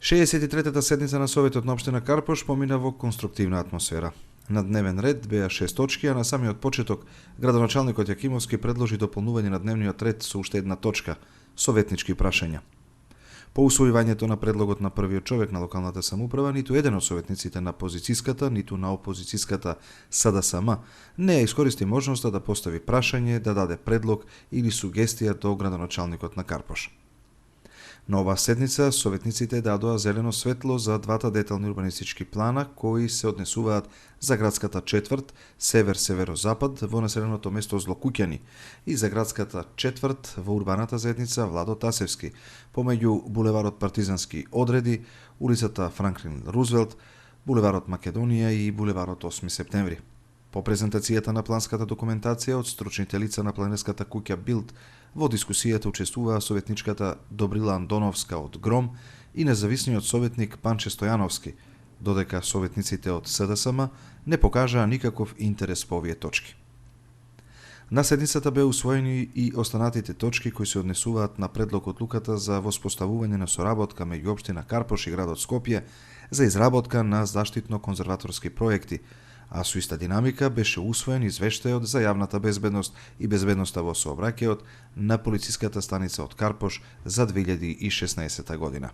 63-та седница на Советот на општина Карпош помина во конструктивна атмосфера. На дневен ред беа 6 точки, а на самиот почеток градоначалникот Јакимовски предложи дополнување на дневниот ред со уште една точка – советнички прашања. По усвојувањето на предлогот на првиот човек на локалната самоуправа, ниту еден од советниците на позицијската, ниту на опозицијската СДСМ не ја искористи можноста да постави прашање, да даде предлог или сугестија до градоначалникот на Карпош. На оваа седница, советниците дадоа зелено светло за двата детални урбанистички плана кои се однесуваат за градската четврт Север-Северозапад во населеното место Злокуќани и за градската четврт во урбаната заедница Владо Тасевски, помеѓу булеварот Партизански одреди, улицата Франклин Рузвелт, булеварот Македонија и булеварот 8 септември. По презентацијата на планската документација од стручните лица на планинската куќа Билд, во дискусијата учествуваа советничката Добрила Андоновска од Гром и независниот советник Панче Стојановски, додека советниците од СДСМ не покажаа никаков интерес по овие точки. На седницата беа усвоени и останатите точки кои се однесуваат на предлог одлуката за воспоставување на соработка меѓу општина Карпош и градот Скопје за изработка на заштитно-конзерваторски проекти, а со иста динамика беше усвоен извештајот за јавната безбедност и безбедноста во сообраќајот на полициската станица од Карпош за 2016 година.